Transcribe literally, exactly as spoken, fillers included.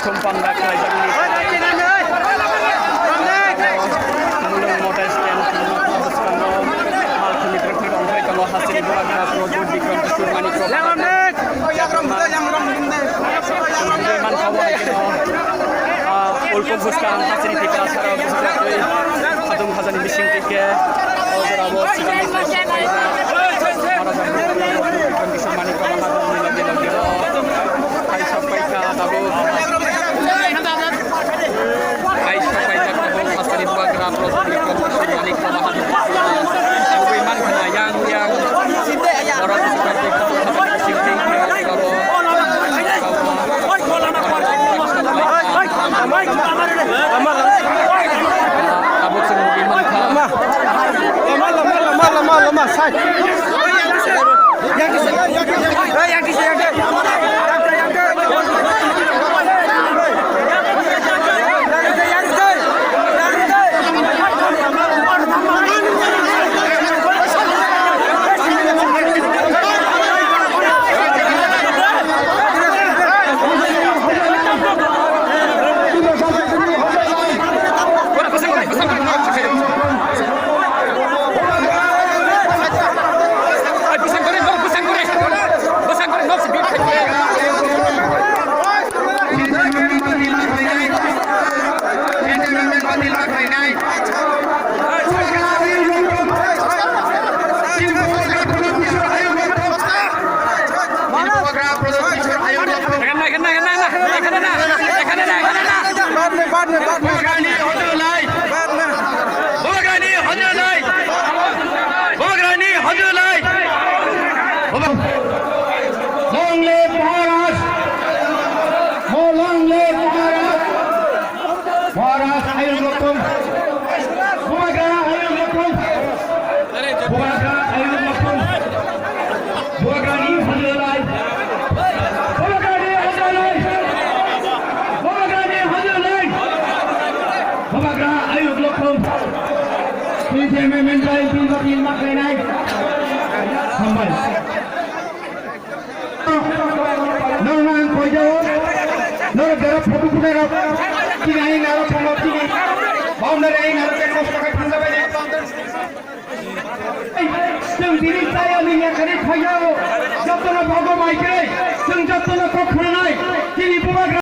Sumpang dak khlaijakmani. Mulung Motor Stand bwskango mal khumui twrwk twrwk ongkhai tongo, hasteni bubagra Prajwit Bikram Kishore Manik Prabha. Mankha bo hai kheno, ah, ulpok bwskang hasteni Tiprasa rok bwsajagwi khadung khajani bising twi khe o jorao swkang Maharaj Bikram Kishore Manik Prabha ni loge loge o. Kaisa paikha tabuk. Kaisa paikha tabuk. Hasteni bubagra Prajwit Bikram Kishore Manik Prabha. Bui mankha yang yang. Oro sing sing. Tabuk sing bui mankha. Lama, lama, lama, lama, lama, side. Long live Maharaj! Long live Maharaj! Bubagra ayuk lokthung. Bubagra ayuk lokthung. Bubagra ayuk lokthung. Bubagra ni hajolai. Bubagra ni hajolai. Bubagra ni hajolai. Bubagra ayuk lokthung. Tini je M M N bai tin ba tin ma khainai. Hambai. Norok ang koijao, norok jara photo phunai rok, chini ain aro thangma chini, boundary ain aro chek kosto khe thangjabai. Chwng tini chaya ni yakhari phaijao, jotono bogo bai khe, chwng jotono kok khwnanai, chini bubagra.